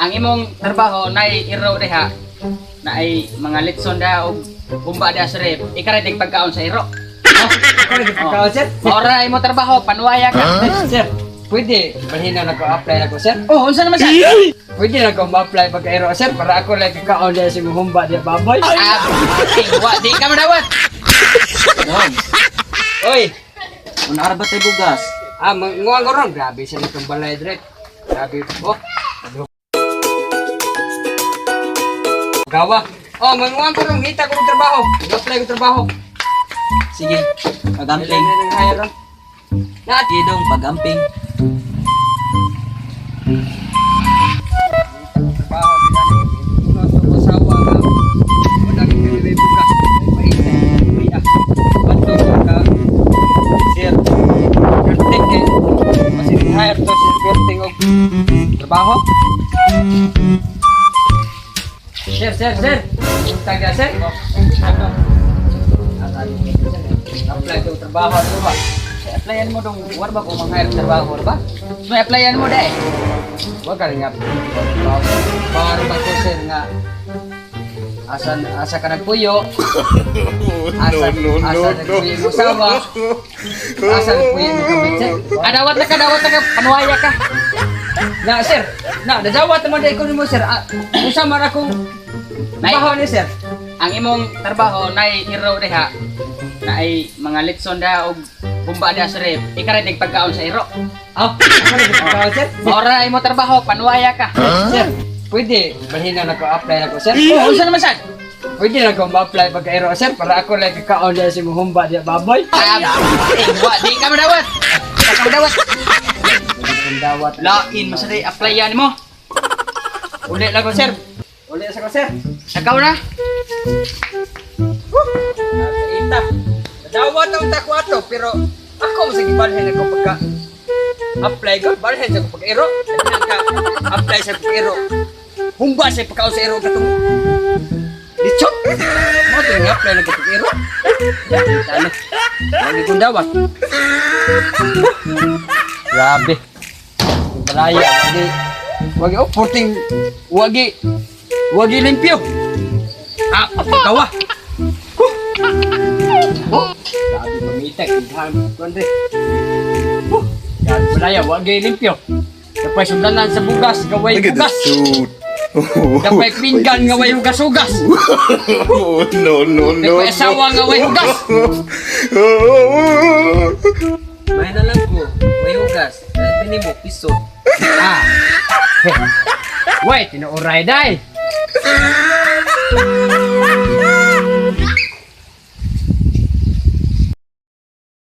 Ang imong trabaho nay iro diha na ay mga litson da og humba diha sa ref. Ikaw rin pagkaon sa iro. Ako lagi pagkaon, sir. Ora imo trabaho, panuwaya ka. Sir, pwede balhin na ko apply na ko, sir. Oh, unsa naman sa? Pwede na ko ma-apply pagka-iro, sir, para ako lang kakaon diya sa imong humba diya baboy. Ah, wa di ka madawat. Oy, Una ba tayo bugas? Ah, manguha ko ron. Grabe siya nitong balay, Drek. Grabe. Oh. Gawa. Oh, manguha ko ron. Ngita ko ng trabaho. Nag-apply ko trabaho. Sige, pagamping. Ilan na ng hire ron? Na, Sige dong, pagamping. trabaho nila ni Uno sa asawa nga. Wala kang may bugas. May pait na. May ah. Bato ka. Sir. Berting eh. Kasi hire to si Berting og trabaho. Sir, sir, sir. Utang ka, sir. Ano? Apply to trabaho ano ba? Applyan mo dong, war ba kung mga trabaho ba? May applyan mo dai. Wa ka rin nga. Para ba ko, sir, nga asan asa ka nagpuyo? Asa No, no, asa no, nagpuyo mo sawa? Asa nagpuyo mo kabit, sir? Ah, dawat na ka, dawat na ka, panuwaya ka. Na sir, na nadawat naman dai ko nimo, sir. Ah, unsa man akong Nay. trabaho ni sir? Ang imong trabaho nay iro diha na ay mga litson da og humba diha sa ref. Ikaw rin pagkaon sa iro. Ah, ako lagi pagkaon, sir. Ora imo trabaho, panuwaya ka. Sir, pwede balhin na ko apply na ko, sir. Oh, unsa naman sad? Pwede na ko ma-apply pagka-iro, sir, para ako lang kakaon diya sa imong humba diya baboy. Ah, wa di ka madawat. Di ka madawat. Dawat. Lain mo sa day applyan mo. Uli lang ko, sir. Uli sa ko, sir. Sakaw na. Ita. Dawat ang tako ato pero ako sa gibalhin ako pagka apply ko balhin sa ko pagka iro. Ka apply sa pagka iro. Humba sa pagkaon sa iro katong lechon. Mo to nga apply na ko pagka iro. Talo. Lagi kong dawat. Grabe. Balaya, wagi wagi oh porting wagi wagi limpyo. Ah, gawa. Oh, grabe pamitek, daghan kuan re. Oh, grabe balaya, wag gyud limpyo. Dapay sudlanan sa bugas, gaway Look at hugas. this dude. Dapay pinggan nga way hugas-hugas. Oh, no, no, no, Dapay asawa nga way hugas. no. May na lang ko, may hugas. Dili mo, piso. Ah. Way, tinuuray day.